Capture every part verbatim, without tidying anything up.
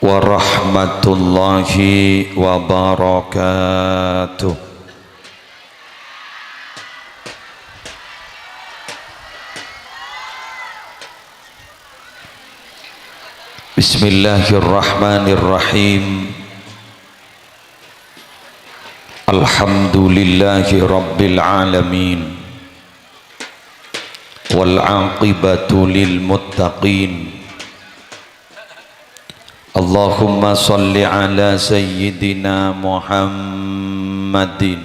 warahmatullahi wabarakatuh. Bismillahirrahmanirrahim. Alhamdulillahi rabbil alamin. Wal aqibatu lil muttaqin. Allahumma shalli ala sayyidina Muhammadin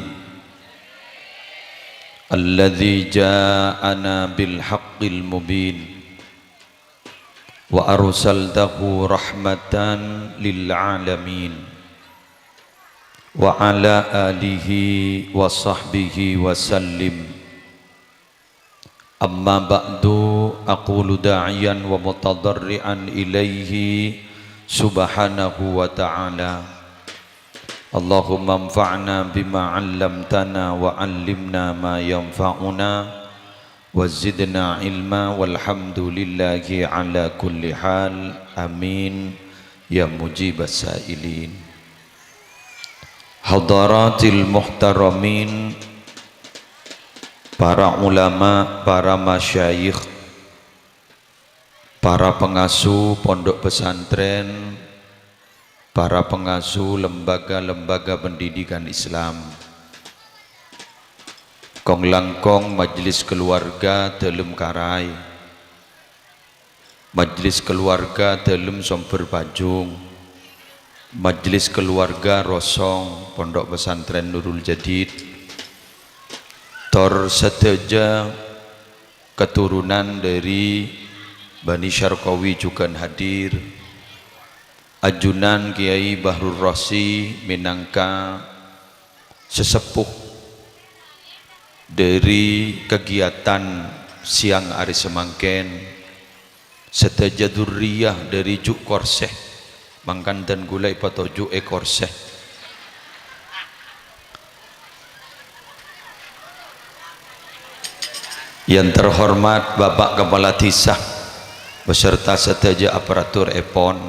alladzi ja'ana bil haqqil mubin. Wa arsaltahu rahmatan lil alamin. Wa ala alihi wa sahbihi wa sallim. Amma ba'du, aqulu da'iyan wa mutadarri'an ilaihi subhanahu wa ta'ala. Allahumma anfa'na bima 'allamtana wa 'allimna ma yanfa'una wa zidna ilma, walhamdulillahi ala kulli hal. Amin ya mujibas sa'ilin. Hadaratil muhtaramin, para ulama, para masyayikh, para pengasuh pondok pesantren, para pengasuh lembaga-lembaga pendidikan Islam, kong-langkong majelis keluarga Dalem Karai, majelis keluarga Dalem Somber Pajung, majelis keluarga Rosong Pondok Pesantren Nurul Jadid, tor sadhâjâ keturunan dhâri Bani Syarqawi jhughân hadir, ajunan Kiai Bahrul Rosi mènangka sesepuh dhâri kagiatan sèyang arè samangkèn, sadhâjâ durriyah dhâri Ju' Korsè, mangkana dân kaulâ èpatoju' è Korsè. Yang terhormat Bapak Kepala Desa beserta sadhâjâ aparatur èpon,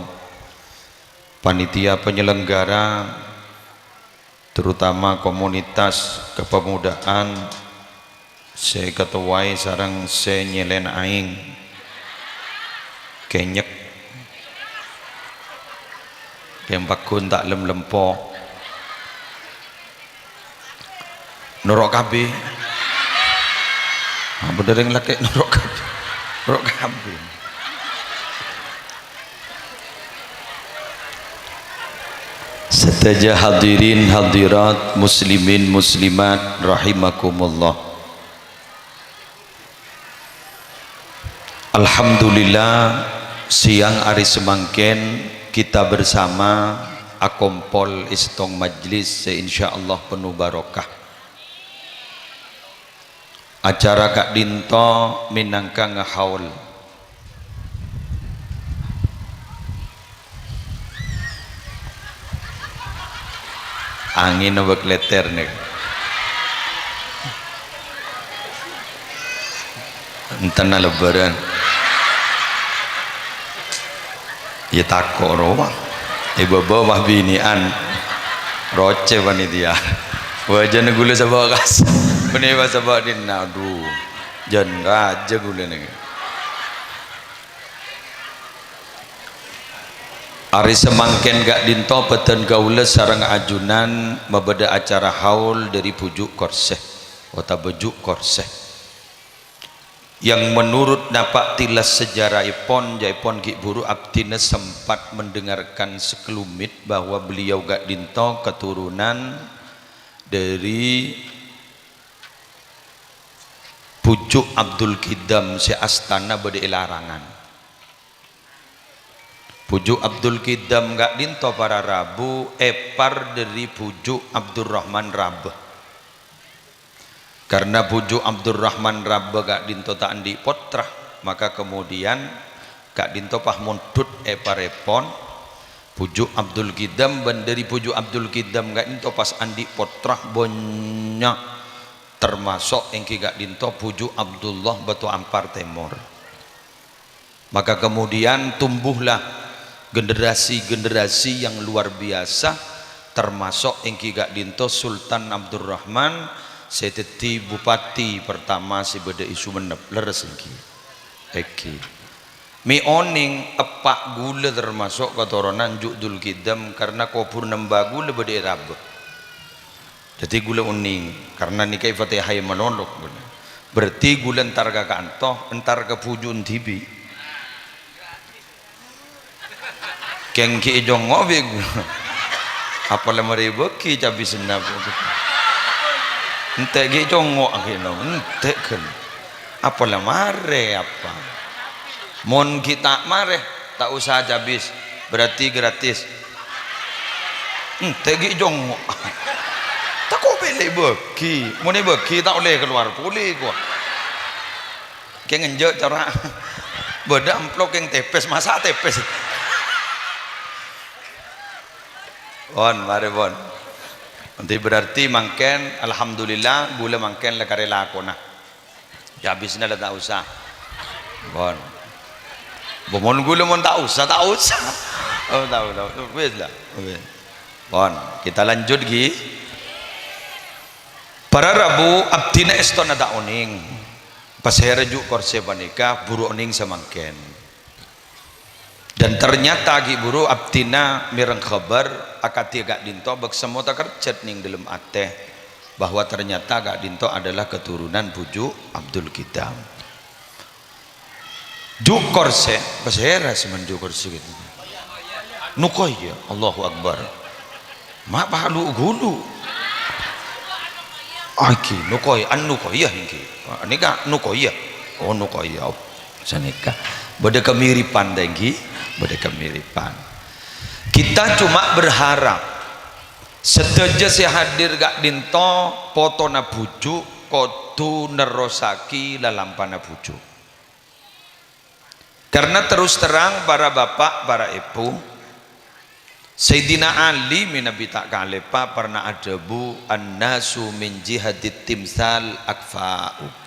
panitia penyelenggara, terutama komunitas kepemudaan sè èkatowaè sareng sè nyèlèn aèng. Kènyèk. Kèng pagghun ta' lem-lempo. Noro' kabbhi. Apa dhâreng lakè' noro' kabbhi? Noro' kabbhi. Sadhâjâ hadirin hadirat, muslimin muslimat rahimakumullah. Alhamdulillah, sèyang arè samangkèn kita bersama akompol è sèttong majlis sè insyaallah penuh barokah. Acara ka'dinto mènangka ngahaul. Angèn apa kalèter nèka? Enten lebbhârân. Yâ tako' rowa. È bâbâ pas binè'an. Rocè panitia. Wajâna ghulâ sabâ' kas. Panèka sabâ' dinna'. Adhu. Jân rajâ ghulâ nèka. Arè samangkèn ka'dinto bhâdhân kaulâ sareng ajunan mabâdâ acara haul dhâri Bhuju' Korsè, otabâ Ju' Korsè. Yang menurut napa' tilas sejarahèpon, jâèpon ghi' bhuru abdhina sempat mendengarkan sekelumit bahwa beliau ka'dinto keturunan dhâri Bhuju' Abdul Kidam sè astana bâdâ è Larangan. Bhuju' Abdul Kidam ka'dinto para rabu èpar dhâri Bhuju' Abdurrahman Rabâ. Karna Bhuju' Abdurrahman Rabâ ka'dinto ta' andi' pottra, maka kemudian ka'dinto pas mondhut èparèpon Bhuju' Abdul Kidam, bân dhâri Bhuju' Abdul Kidam ka'dinto pas andi' pottra bânnya', termasok èngghi ka'dinto Bhuju' Abdullah Batu Ampar Tèmor. Maka kemudian tumbuhlah generasi-generasi yang luar biasa, termasuk èngghi ka'dinto Sultan Abdurrahman sè dhâddhi bupati pertama sè bâdâ è Sumenep. Lerres èngghi? Èngghi. Mè' onèng, eppa' ghulâ termasuk katoronan Ju' Dzulkidam, karena kobhurrâ emba ghulâ bâdâ è Rabâ. Dhâddhi ghulâ onèng, karena nèka èfatèhaè malolo. Berarti ghulâ entar ka kanto, entar ka bhuju'en dhibi'. Kèng ghi' ècongngo' bi' ghulâ. Apa la marè èbâghi cabisna, Bu? Ente' ghi' congngo' ghi' no, ente' ghân. Apa la marè apa? Mon ghi' ta' marè, ta' osa cabis, berarti gratis. Ente' ghi' congngo'. Tako' pèlè bâghi. Mon èbâghi ta' ollè kalowar polè, kowa. Kèng enjâ' cara. Bâdâ amplop kèng tèpès, masa' tèpès. Pon, marè, pon. Nanti berarti mangkèn, alhamdulillah, ghulâ mangkèn la karè lakona. Cabisna la ta' osa. Pon. Bo mon ghulâ mon ta' osa, ta' osa. Oh, tao, tao. Wis la. Wis. Pon, kita lanjut, ghi. Para rabu, abdhina èstona ta' onèng. Pasèra Ju' Korsè panèka buru onèng samangkèn. Dan ternyata ghi' buru abdhina mèreng khabar akadhi ka'dinto bâk semmo takerjhât nèng dâlem atè bahwa ternyata ka'dinto adalah keturunan bhuju' Abdul Kidam. Ju' Korsè, pasèra sè mon Ju' Korsè gitu. Nukoya, Allahu Akbar. Ma' palu ghulu. Aki, Nukoya, an Nukoya èngghi. Nèka Nukoya. Oh, Nukoya. Sanèka. Bâdâ kemiripan ta' èngghi? Bâdâ kemiripan. Kita cuma berharap sadhâjâ sè hadir ka'dinto potona bhuju' kodhu nerrossaghi lalampana bhuju'. Karena terus terang, para bapak, para ibu, Sayyidina Ali mènabi ta' kalèpa pernah adhâbu, "An-nasu min jihatit timsal akfa'u.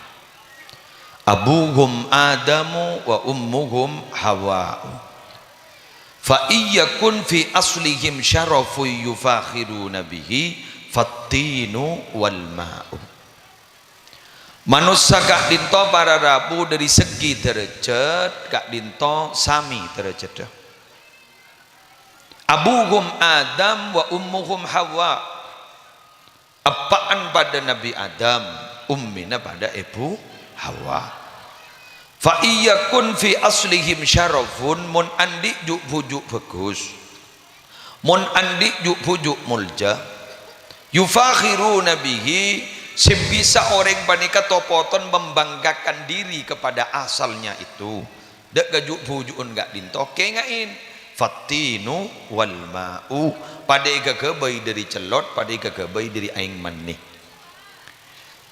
Abuhum Adamu wa ummuhum Hawa'u. Fa iyyakun fi aslihim syarafun yufakhiruna bihi, fattinu wal ma'u." Manossa ka'dinto para rabu dhâri segi dârâjhât ka'dinto samè dârâjhâddhâ. Abuhum Adam wa ummuhum Hawa. Eppa'na padâ Nabbhi Adam, ummina padâ Èbhu Hawa. Fa iyyakun fi aslihim syarafun, mon andi' ju'-bhuju' bhâghus. Mon andi' ju'-bhuju' molja, yufakhiruna bihi, sè bisa orèng panèka to-poton membanggakan diri kepada asalnya itu. Dâ' ka ju'-bhuju'en ka'dinto, kènga'è, fattinu wal ma'u, padâ èghâghâbây dhâri cellot, padâ èghâghâbây dhâri aèng mannè.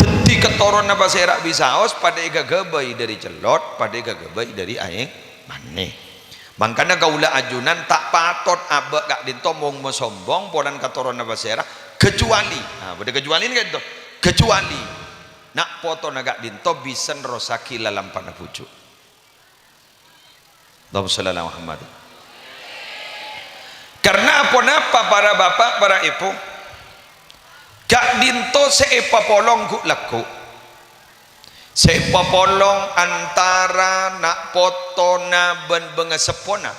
Dhâddhi, katoronna pasèra bisaos padâ èghâghâbây dhâri cellot, padâ èghâghâbây dhâri aèng mannè. Mangkana kaulâ ajunan ta' patot abâ' ka'dinto mon masombong polana katoronna pasèra, kecuali, nah, bâdâ kecualina ka'dinto, kecuali na' potona ka'dinto bisa nerrossaghi lalampana bhuju'. Allahumma shalli ala Muhammad. Karna ponapa, para bapa', para èbhu? Ka'dinto sè èpapolong ghu'-lagghu'. Sè èpapolong antara na' potona bân bângaseppona.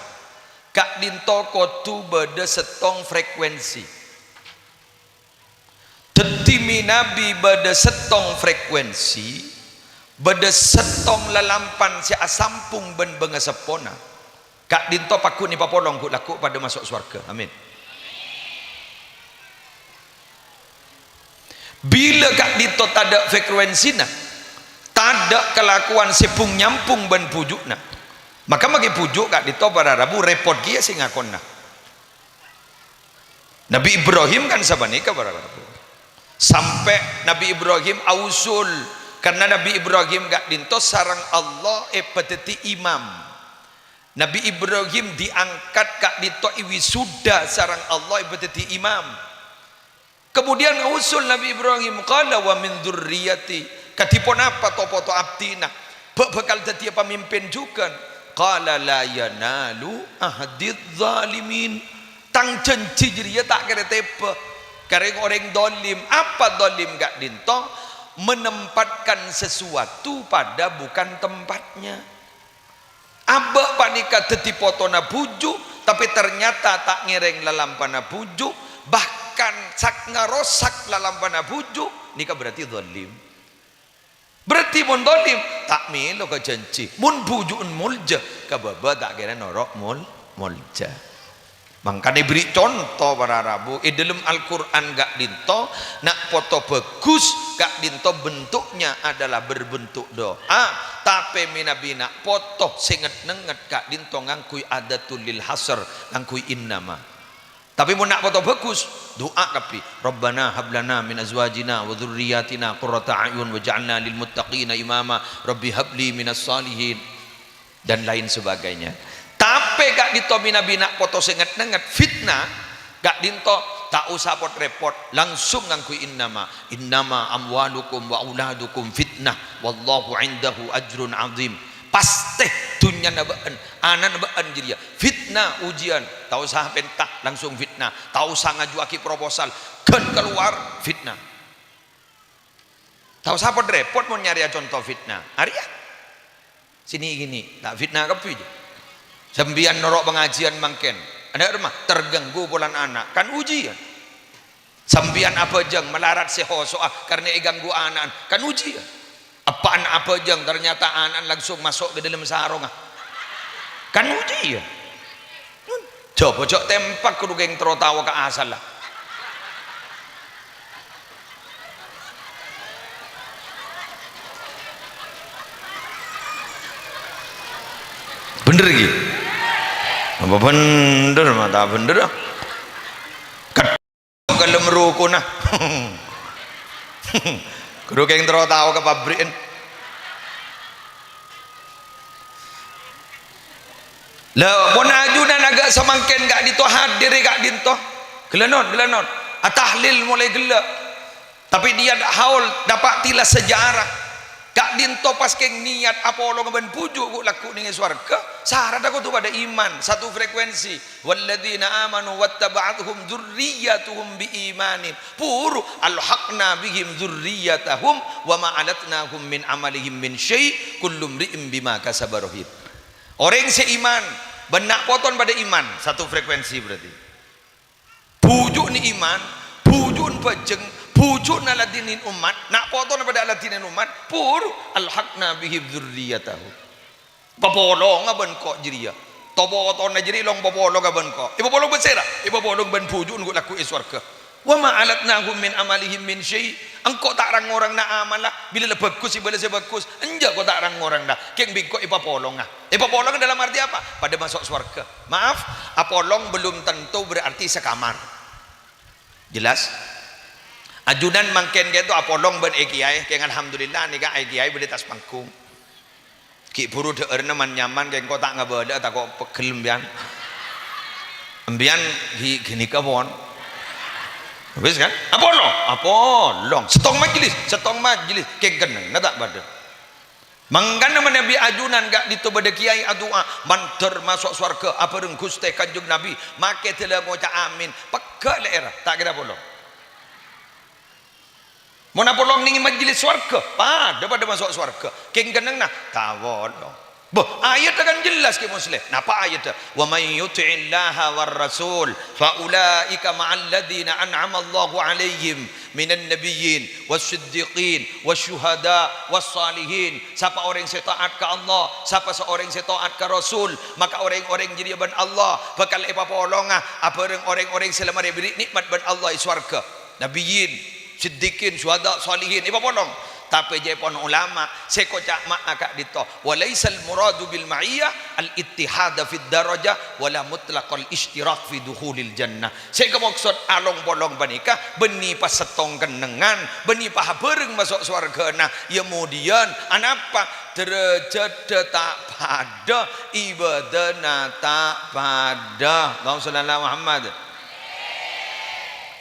Ka'dinto kodhu bâdâ sèttong frekuensi. Dhâddhi, mènabi bâdâ sèttong frekuensi, bâdâ sèttong lalampan sè asampung bân bângaseppona, ka'dinto pagghun èpapolong ghu'-lagghu' padâ maso' sowarghâ. Amin. Bilâ ka'dinto tadâ' frekuensina, tadâ' kalakowan sè bhung-nyambhung bân bhuju'na, maka maghi bhuju' ka'dinto para rabu rèpot kèya sè ngakonna. Nabbhi Ibrahim kan sapanèka, para rabu. Sampè' Nabbhi Ibrahim ausul, karna Nabbhi Ibrahim ka'dinto sareng Allah èpadhâddhi imam. Nabbhi Ibrahim diangkat ka'dinto èwisuda sareng Allah èpadhâddhi imam. Kemudian ausul Nabbhi Ibrahim, qala, "Wa min dzurriyyati." Kadhi ponapa to-poto abdhina? Bâ-, bhâkal dhâddhiyâ pamimpin jhughân. Qala la yanalu ahdidz zalimin. Tang janji jârèya ta' kèra tèbâ ka rèng-orèng dhalim. Apa dhalim ka'dinto? Menempatkan sesuatu pada bukan tempatnya. Abâ' panèka dhâddhi potona bhuju', tapè ternyata ta' ngèrèng lalampana bhuju', bahkan sak-, ngarosak lalampana bhuju', nèka berarti dhalim. Berarti mon dhalim, ta' mèlo ka janji. Mon bhuju'en molja, ka bâbâ ta' kèra noro' mol-, molja. Mangkana èbherri' conto para rabu, è dhâlem Al-Qur'an ka'dinto, na' poto bhâghus ka'dinto bentuknya adalah berbentuk doa, tapè mènabi na' poto sè nget-nengnget ka'dinto ngangghuy adatul lil hasr, ngangghuy innama. Tapè mon na' poto bhâghus, du'a kabbhi, "Rabbana hab lana min azwajina wa dzurriyyatina qurrata a'yun waj'alna lil muttaqina imama, Rabbi habli minas shalihin." Dan lain sebagainya. Tapè ka'dinto mènabi na' poto sè nget-nengnget fitnah, ka'dinto ta' osa pot-rèpot, langsung ngangghuy innama. "Innama amwalukum wa auladukum fitnah, wallahu indahu ajrun azim." Pastè dhunnyana bâ'en, ana'na bâ'en jârèya fitnah, ujian. Ta' osa pènta, langsung fitnah. Ta' osa ngajuwaghi proposal, ghân kalowar, fitnah. Ta' osa pot-rèpot mon nyarèya conto fitnah. Arèya. Sini gini, ta' fitnah kabbhi, jâ. Sampèyan noro' pangajiân mangkèn. Ana' remma terganggu polana ana', kan ujian. Sampèyan abhâjâng malarat sè hoso'a karna èganggu ana'na, kan ujian. Eppa'na abhâjâng, ternyata ana'na langsung maso' ka dâlem sarongnga. Kan ujian. Jhâ' bhâjâ tempak kodhu kèng terro tao ka asalla. Bhender ghi? Apa bhender, ma' ta' bhender, ah? Ket-, ka dâlem rukuna. Kodhu kèng terro tao ka pabri'en. La, mon ajunan aghâ' samangkèn ka'dinto hadir è ka'dinto. Ghellâ' non, ghellâ' non. Atahlil molaè ghellâ'. Tapè niyat haul, dâpa' tilas sejarah. Ka'dinto pas kèng niyat apolong bân bhuju' ghu' lagghu' nèng è sowarghâ, saradhâ kodhu padâ iman, satu frekuensi. "Walladzina amanu wattaba'athum dzurriyyatuhum biimanin." Puru, "Alhaqna bihim dzurriyyatahum wa ma alatnahum min amalihim min syai', kullu mri'in bima kasaba rahin." Orèng sè iman bân na' potona padâ iman, satu frekuensi berarti. Bhuju'na iman, bhuju'na bhâjâng, bhuju'na aladhinè ommat, na' potona padâ aladhinè ommat, puru, "Alhaqna bihim dzurriyyatahum." Papolonga bân ko' jârèya. To-potona jârèya long papolonga bân ko'. Èpapolong bân sèra? Èpapolong bân bhuju'na ghu' lagghu' è sowarghâ. "Wa ma alatnahum min amalihim min syai'." Engko' ta' rang-orangna amalla, bilâ la bhâghus, bilâ sè bhâghus. Enjâ' ko' ta' rang-orangna. Kèng bi' engko' èpapolonga. Èpapolonga dalam arti apa? Padâ maso' sowarghâ. Maaf, apolong belum tentu berarti sekamar. Jelas? Ajunan mangkèn kèto apolong bân è kiyaè, kèng alhamdulillah nèka è kiyaè bâdâ è attas panggung. Ghi' bhuru dhâ'ârna man-nyaman, kèng ko' ta' ngabâlâ'â tako' pegghel empèyan. Empèyan ghi-, ghânèka pon. Wis kan? Apolong, apolong. Sèttong majelis, sèttong majelis. Kèng kennengnganna ta' padâ. Mangkana manabi ajunan ka'dinto bâdâ kiyaè adu'a, mandhâr maso' sowarghâ abhâreng Ghustè Kanjeng Nabi, makè dâlâ ngoca' amin, pegghâ' lè'èrra, ta' kèra polong. Mon apolong nèng majelis sowarghâ, padâ-padâ maso' sowarghâ. Kèng kennengnganna, ta' polong. Bâh, ayaddhâ kan jelas, Kè Musleh. Napa ayaddhâ? "Wa may yuti'illaha war rasul, fa ulaika ma'alladzina an'amallahu 'alaihim minan nabiyyin, was siddiqin, was syuhada, was shalihin." Sapa orèng sè taat ka Allah, sapa sè orèng sè taat ka Rasul, maka orèng-orèng jârèya bân Allah bhâkal èpapolonga abhâreng orèng-orèng sè la marè èbèrri' nè'mat bân Allah è sowarghâ. Nabiyyin, siddiqin, syuhada, shalihin, èpapolong. Tapè jhâ' pon ulama sè koca' ma'a ka'dinto, "Wa laisal muradu bil ma'iyyah al-ittihada fid darajah wa la mutlaqal isytirak fi dukhulil jannah." Sè èkamaksod along-polong panèka bânnè pas sèttong kennengngan, bânnè pas abhâreng maso' sowarghâna. Yâ modiyan, anapa? Dârâjhâddhâ ta' padâ, ibâdâna ta' padâ. Allahumma shalli ala Muhammad.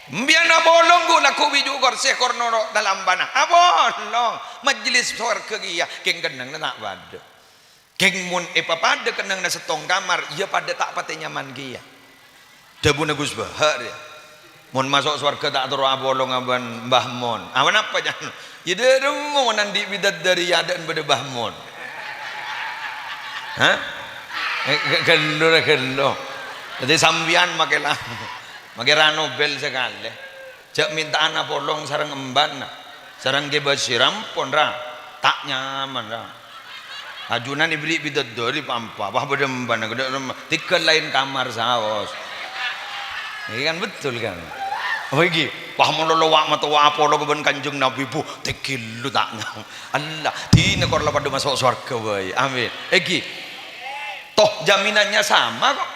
Empèyan apolong ghu' lagghu' bi' ju' korsè kor noro' talampana. Apolong. Majelis sowarghâ kèya kèng kennengnganna ta' padâ. Kèng mon èpapadâ kennengnganna sèttong kamar, iyâ padâ ta' patè nyaman kèya. Dhâbuna Gus Bahar, yâ. "Mon maso' sowarghâ ta' terro apolong bân Mbah Mon." "Aponapa, Cak?" "Yâ, dhâremma mon andi' bidadari è adâ'na bâdâ Mbah Mon." Hah? Eh, ghe-, ghellu ra ghellu. Dhâddhi sampèyan makè la-, makè ra nobel sakalè. Jhâ' mènta'an apolong sareng embana. Sareng Kè Basyir, ampon, ra. Ta' nyaman, ra. Ajunan èberri' bidadari pa-, pa-, pa-, bâdâ embana, ghâdhâ' remma. Tèghâl laèn kamar saos. Ini kan betul, kan? Apa iki? Wah, mon lo-, lowa' matowa apolong bân Kanjeng Nabi, bu, tèghâl lo ta' nyaman. Allah, dinah kor la padâ maso' sowarghâ bhâi. Amin. Iki. Toh, jaminannya sama, kok.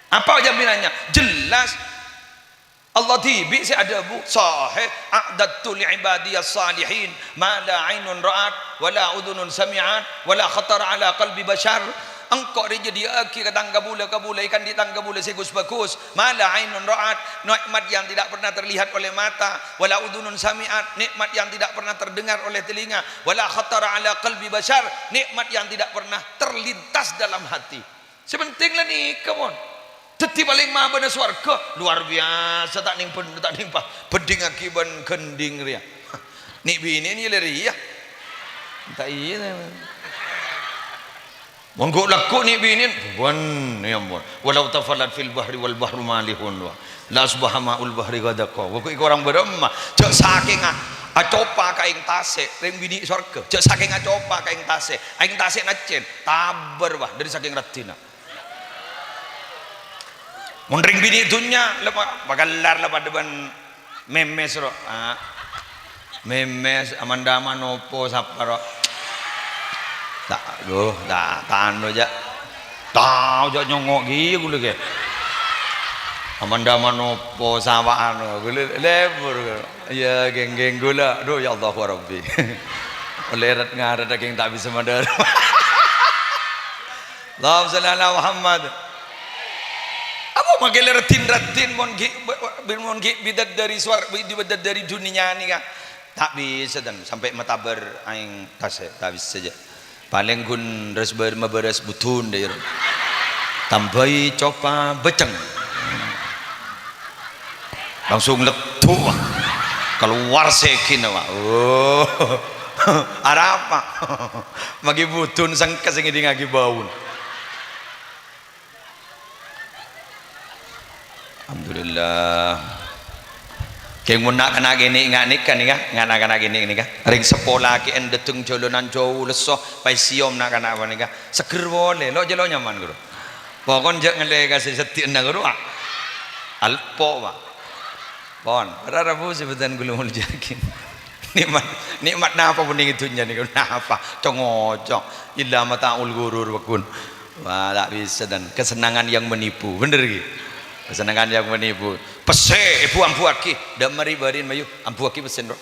Apa jaminannya? Jelas. Allah dhibi' sè adhâbu, sahih, "A'dadtu li ibadiyas salihin ma la ainun ra'at, wa la udhunun sami'at, wa la khatara ala qalbi basyar." Engko' rè nyadhiyâ'aghi ka tang kabulâ-kabulâ, è kandhi' tang kabulâ sè ghus-bhâghus, ma la ainun ra'at, nikmat yang tidak pernah terlihat oleh mata, wa la udhunun sami'at, nikmat yang tidak pernah terdengar oleh telinga, wa la khatara ala qalbi basyar, nikmat yang tidak pernah terlintas dalam hati. Sè penting la nèka, mon. Dhâddhi palèng mabâna sowarghâ, luar biasa, ta' nèng bân-, ta' nèng pa-, bhândhingaghi bân ghendhing rèya. Nè'-binè' nèka la rèya. Ta' iyâ, ta'. Mon ghu'-lagghu' nè'-binè', bân, ya ampon. "Walau tafalat fil bahri wal bahru malihun, wa la asbaha ma'ul bahri ghadaqa." Wah, ghu' korang bârâmma. Jhâ' sakènga acopa ka aèng tasè', rèng binè' sowarghâ. Jhâ' sakènga acopa ka aèng tasè', aèng tasè' naccèn, tabâr, wah, dhâri sakèng raddhinna. Mon rèng binè' dhunnya, la pa-, pakellar la padâ bân Memes, ro. Ah. Memes, Amanda Manopo, sapa, ro? Ta', duh, ta', ta' anu, jhâ'. Tao, jhâ' nyongngo' kèya ghulâ, kè. Amanda Manopo, sapa, anu, ghulâ lebur, ro. Iyâ, geng-geng ghulâ. Duh, ya Allah, ya Rabbi. Ollè ret-ngaret, kèng ta' bisa mandhâr. Allahumma shalli ala Muhammad. Apa makè la raddhin-raddhin mon ghi', mon ghi' bidadari suwar-, bidadari dhunnya nèka? Ta' bisa, tan, sampè' matabâr aèng tasè', ta' bisa, jhâ'. Palèng ghun res-, bâr-, mabârâs budun, dhâ, iyâ. Tambâi copa bâceng. Langsung leddhu', wah. Kalowar sègina, wah. Oh. Arapa? Maghi budun sengka sè ngèdingaghi bâuna. Alhamdulillah. Kèng mon na'-kana' kènè' nga' nèka, nèka, nga' na'-kana' kènè' nèka. Rèng sapola kè'en dâteng jhâlânan jhâu lesso, paèsiyom na'-kana' panèka. Seger polè, lo' jhâ' lo' nyaman, ghuru. Pokon jhâ' ngallè ka sè seddhi'na, ghuru, ah. Alpo, Pak. Pon, para rabu sè bhâdhân kaulâ molja'aghi. Nikmat, nikmat napa pon è dhunnya nèko? Napa? Co-ngoco. Illa mata'ul ghurur, pagghun. Wah, ta' bisa, tan. Kesenangan yang menipu. Bhender, ghi? Kesenangan yang menipu. Pèssè, èbu ambuwâghi. Dâ' marè bârin, mayu. Ambuwâghi pèssèna, ro.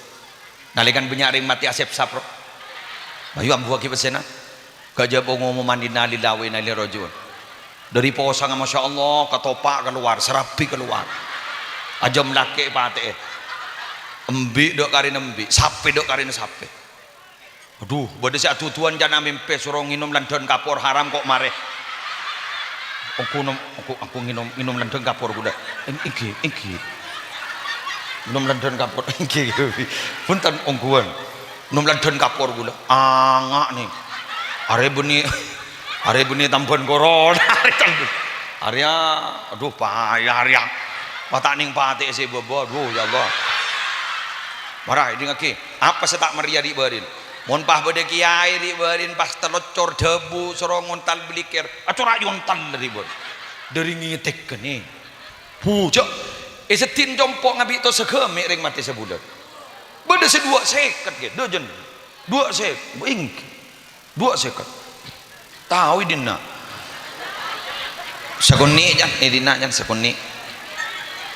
Nalèkana bânnya' rèng matè asèpsap, ro. Mayu ambuwâghi pèssèna. Ghâjâ pongomoman innalillahi wa inna ilaihi raji'un. Dâri posanga, masya Allah, katopa' kalowar, sarabi kalowar. Ajâm lakè' patè'è. Embi' dâ' karèna embi', sapè dâ' karèna sapè. Adhu, bâdâ sè aduduwân ca'na mèmpè soro ngènom landhân kapor haram ko' marè. Ongghu nom-, ongghu, ongghu ngènom, ngènom landhân kapor ghulâ. Èng-, èngghi, èngghi. Ngènom landhân kapor, èngghi. Bhunten, ongghuwân. Ngènom landhân kapor ghulâ. Anga' nè. Arè bânnè, arè bânnè tambhân korona. Arè tambhân. Arèya, adhu, paya arèya. Wah, ta' nèng patè sè bâbâ, adhu, ya Allah. Mara, èdingngaghi. Apa sè ta' marèya, ri'-bârin? Mon pas bâdâ kèyaè, ri'-bârin, pas taloccor dhâbu, soro ngontal blikèr. Acora' yontal, ri'-bârin. Dâri ngètèkènè. Bujâ'. È seddhin compo' ngabi' tossa ghâmè' rèng matè sabulân. Bâdâ sè duwâ' sèket, ghi, dâjân. Duwâ' sè-, èngghi. Duwâ' sèket. Tao è dinna'. Sakonè', jân. È dinna', jân, sakonè'.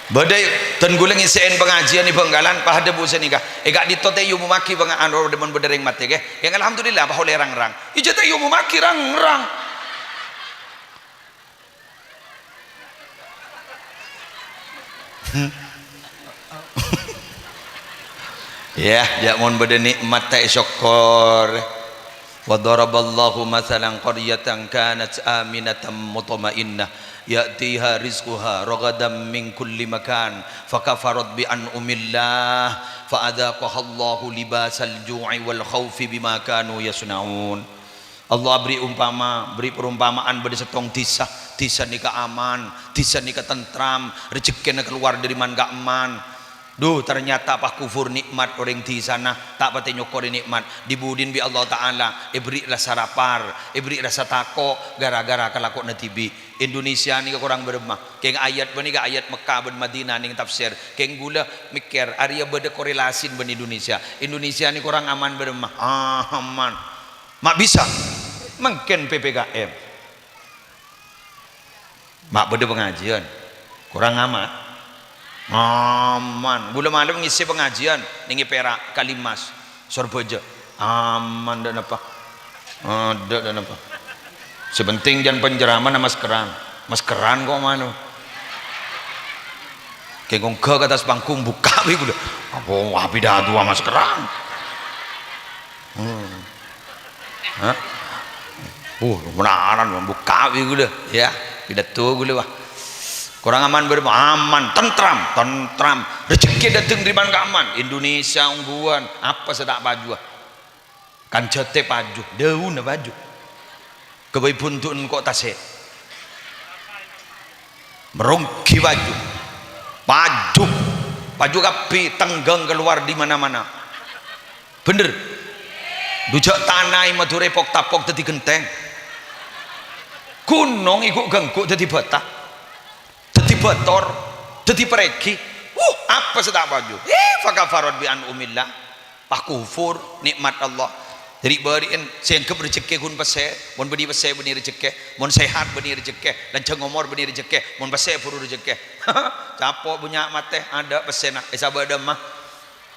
Bâdâ, dân ghulâ ngèssè'è pangajiân è Bhângkalan, pas adhâbu sanèka. È ka'dinto ta' èomomaghi panga-, anu, mon bâdâ rèng matè, ghi. Yang alhamdulillah, pas ollè rang-rang. Ijâ ta' èomomaghi rang-rang. Yâ, jâ' mon bâdâ nikmat ta' èsokkor. وضرب الله مثلا قرية كانت آمنة مطمئنة يأتيها رزقها رغدا من كل مكان فكفرت بأنعم الله فأذاقها الله لباس الجوع والخوف بما كانوا يصنعون. Allah aberri' umpama, berri' perumpamaan bâdâ sèttong dhisa. Dhisa nèka aman, dhisa nèka tentram, rejekkèna kalowar dâri man-ka'emman. Duh, ternyata pas kufur nikmat orèng dhisana, ta' patè nyokorè nikmat. Dhi-budhina bi' Allah Ta'ala èberri' rassa lapar, èberri' rassa tako' gara-gara kalakowanna dhibi'. Indonesia nèka korang bârâmma. Kèng ayat panèka ayat Mekkah bân Madinah nèng tafsir. Kèng ghulâ mèkkèr, arèya bâdâ korelasina bân Indonesia. Indonesia nèka korang aman bârâmma. Aman. Ma' bisa. Mangkèn P P K M. Ma' bâdâ pangajiân. Korang aman. Aman. Ghulâ malem ngèssè pangajiân nèng è Perak, Kalimas, Sorbhâjâ. Aman, ta' napa. Adâ', ta' napa. Sè penting jhân penceramah na maskeran. Maskeran kok mano. Kèng ongghâ ka attas panggung, bukka' bi' ghulâ. Apa, wah, pidato maskeran. Hmm. Hah? Uh, menaran, bukka' bi' ghulâ, ya. Pidato ghulâ, wah. Korang aman bârâmma? Aman, tentram, tentram. Rejekkè dâteng dâri man-ka'emman. Indonesia ongghuwân, apa sè ta' pajhuwâ? Kanjhâtè pajhu, dâunna pajhu. Ghâbây bhundu'en ko' tasè'. Meronggi pajhu. Pajhu. Pajhu kabbhi tengghâng kalowar dâri mana-mana. Bhender? Dhu jhâ' tana è Madhurâ pok-tapok dhâddhi ghentèng. Ghunong èghu'-ghângghu' dhâddhi bâta. Dhâddhi bâtor, dhâddhi parènggi. Wuh, apa sè ta' pajhu? Eh, fakafarat bi an'umillah. Pas kufur nikmat Allah. Ri'-bâri'en sè èangghep rejekkè ghun pèssè. Mon bânnè pèssè bânnè rejekkè. Mon sehat bânnè rejekkè. Lanjhâng omor bânnè rejekkè. Mon pèssè buru rejekkè. Capo' bânnya' matè, adâ' pèssèna. Èsabâ' dâmma.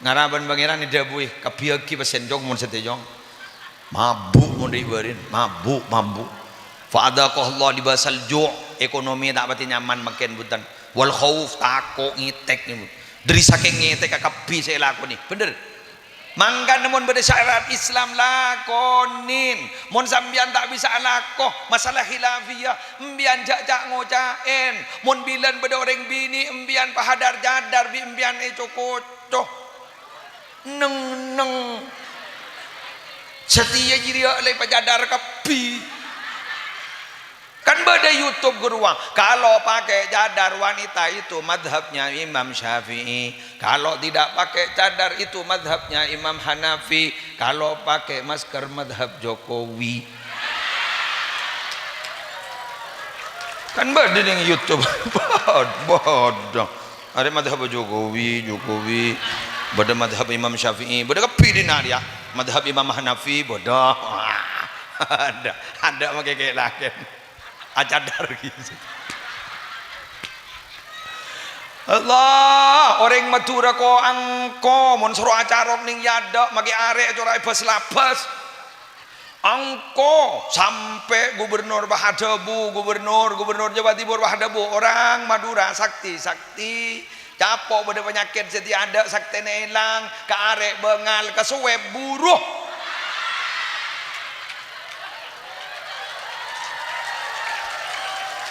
Ngara bân Pangèran èdhâbuwi, "Kabbhiyâghi pèssèna, Cong, mon satèya, Cong." Mabu' mon ri'-bâri'en, mabu', mabu'. Fa adzaqahallahu libasal ju', ekonomi ta' patè nyaman mangkèn bhunten. Wal khauf, tako' ngètèk nèko. Dâri sakèng ngètèk kabbhi sè èlakonè. Bhender? Mangkana mon bâdâ syariat Islam, lakonè. Mon sampèyan ta' bisa alako, masalah khilafiyah, empèyan jhâ'-jhâ' ngoca'è. Mon bilân bâdâ orèng binè', empèyan pahadar cadar bi' empèyan èco-koco. Neng-enneng. Satèya jârèya la èpacadar kabbhi. Kan bâdâ YouTube, ghâruwa. Kalau pakai cadar wanita itu mazhabnya Imam Syafi'i. Kalau tidak pakai cadar itu mazhabnya Imam Hanafi. Kalau pakai masker mazhab Jokowi. Kan bâdâ nèng YouTube. Bod-, bodho. Arè madhab Jokowi, Jokowi. Bâdâ madhab Imam Syafi'i, bâdâ kabbhi dinna' rèya. Madhab Imam Hanafi, bâdâ. Adâ', adâ' makè kè-lakèn. Acadar gitu. Allah, orèng Madhurâ ko-angko, mon soro acarok nèng è adâ', makè arè' cora' èbâs-labâs. Angko, sampè' gubernur pas adhâbu, gubernur, gubernur Jawa Timur pas adhâbu, "Orang Madura sakti, sakti. Capo' bâdâ panyakèt sè tiadâ', saktèna èlang, ka arè' bângal, ka swab buru."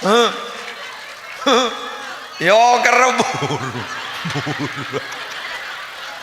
Hah? Hah? Yo, kerro buru. Buru.